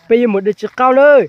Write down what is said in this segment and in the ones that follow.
Peb yuav mus de tsis qaub lawm.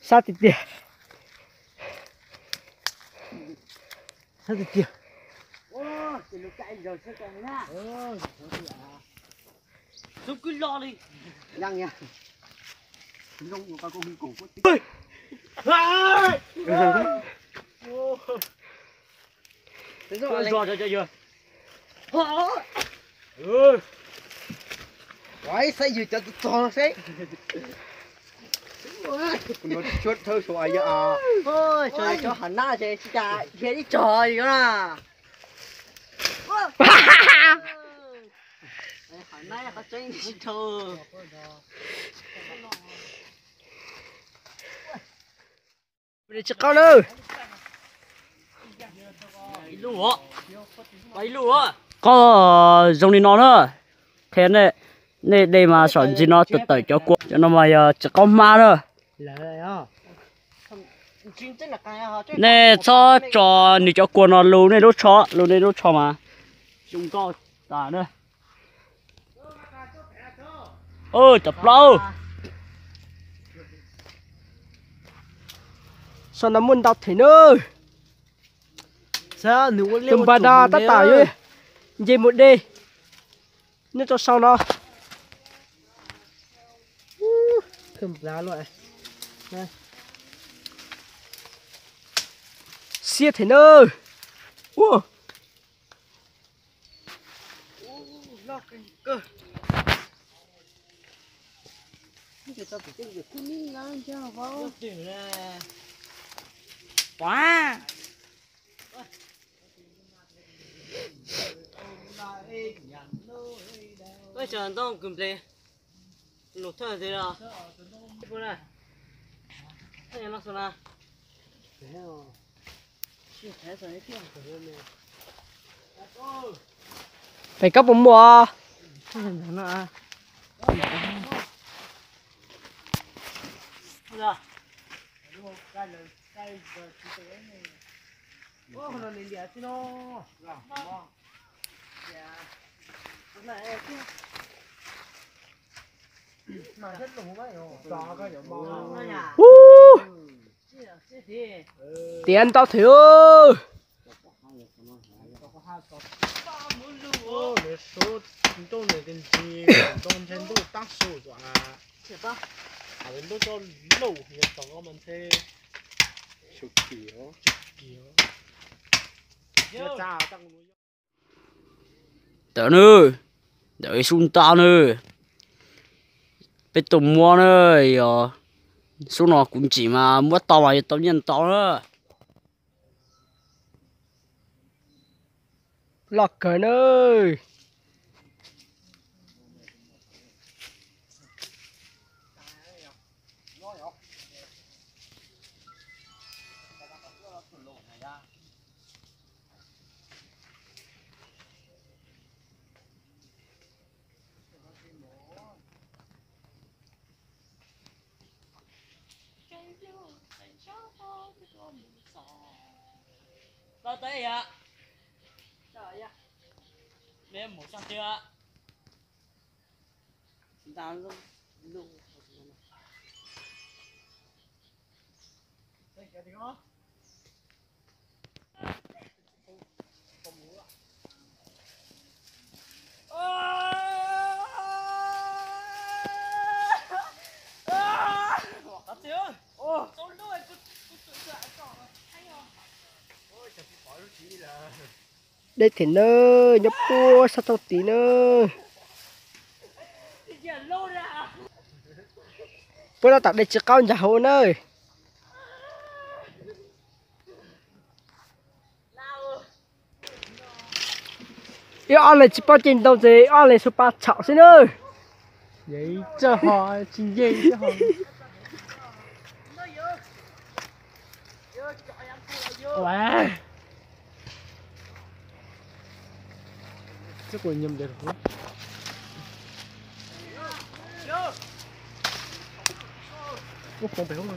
Sab tiag tiag. Sab tiag tiag. Saib yus cov txog seb. Cov hav nab ces tsis tas dhia ib tog li na. Hav nab qhov tseeb tsis dhau. Tsis qaub na. Qaub zoo li no na. Qhia nej, nej de mas saum ntsis no tawm tawm cov kua, cov no mas yog tsis qaub hmab na. Nej txhob tso nws cov kua no lus nej lub tsho, lus nej lub tsho mas zoo nkauj tas na. Cov plaub. Saum no muaj ntau them na. Tus npawg no tab tom yuav nce mus de nyob rau saum no. Xiab them na. Pem koj puas muaj? Tiav ntau them. Ntawm na, ntawm ib xub nta na, peb tuaj muab na, yog xub no kuv ntsim mas muab tau mas yuav tau nyiaj ntau na. Loj kawg na. Deb them nawb, nyob puag sab thooj tid nawb. Puab tab tom de tsis qaub ntag hauv nawb. Ib ob leeg tsis paub ceg ntoo ces ib ob leeg xuas pa txhaum xwb nawb. Muab pov pem hauv.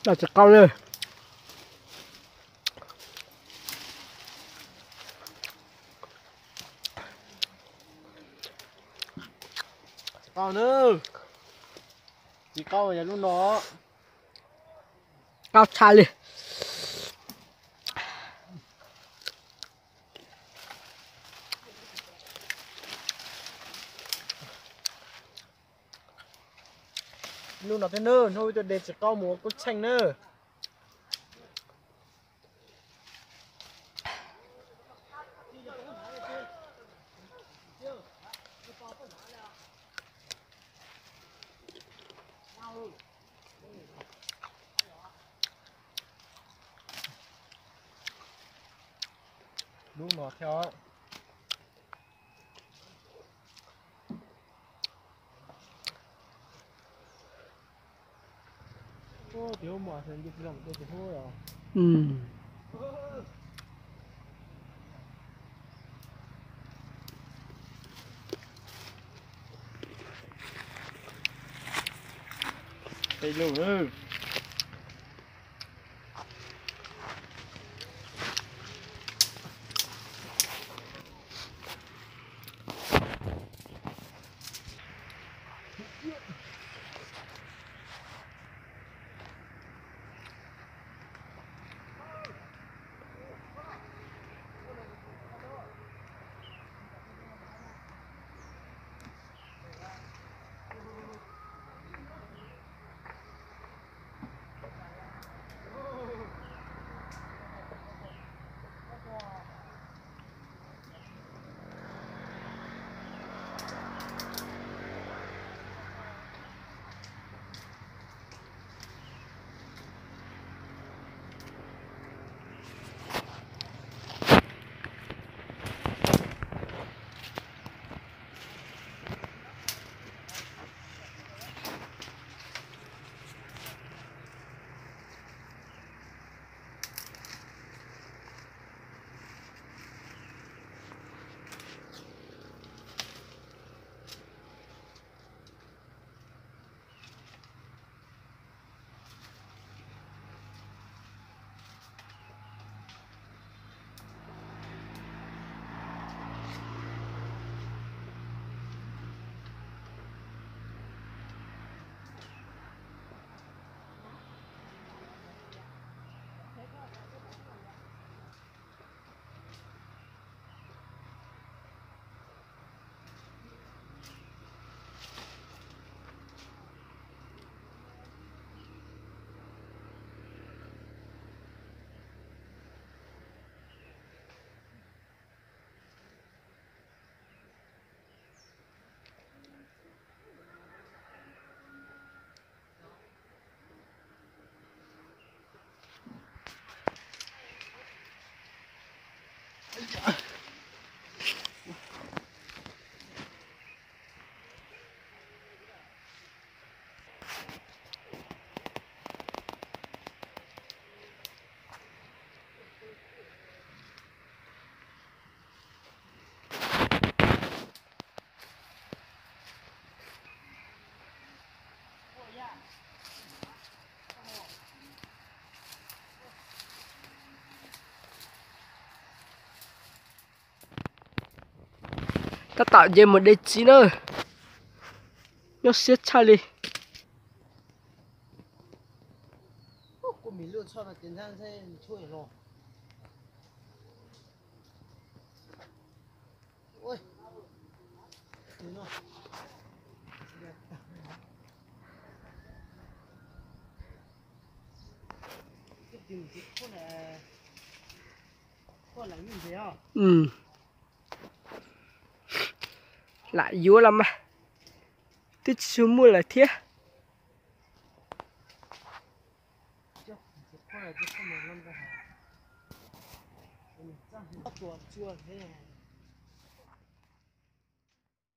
Noj tsis qau na. Tsis qau na. Tsis qau yog lub no. Qau tshaj li. Lub no thiab nawb, hnub ib tug de tsis qau mus ua kub tsheej nawb. Lub no thiab. Peb lub. Tab tom nce mus de txiv na, nyob siab tshaj li. Lam yuav los mas, twb tsis muaj lawm thiab.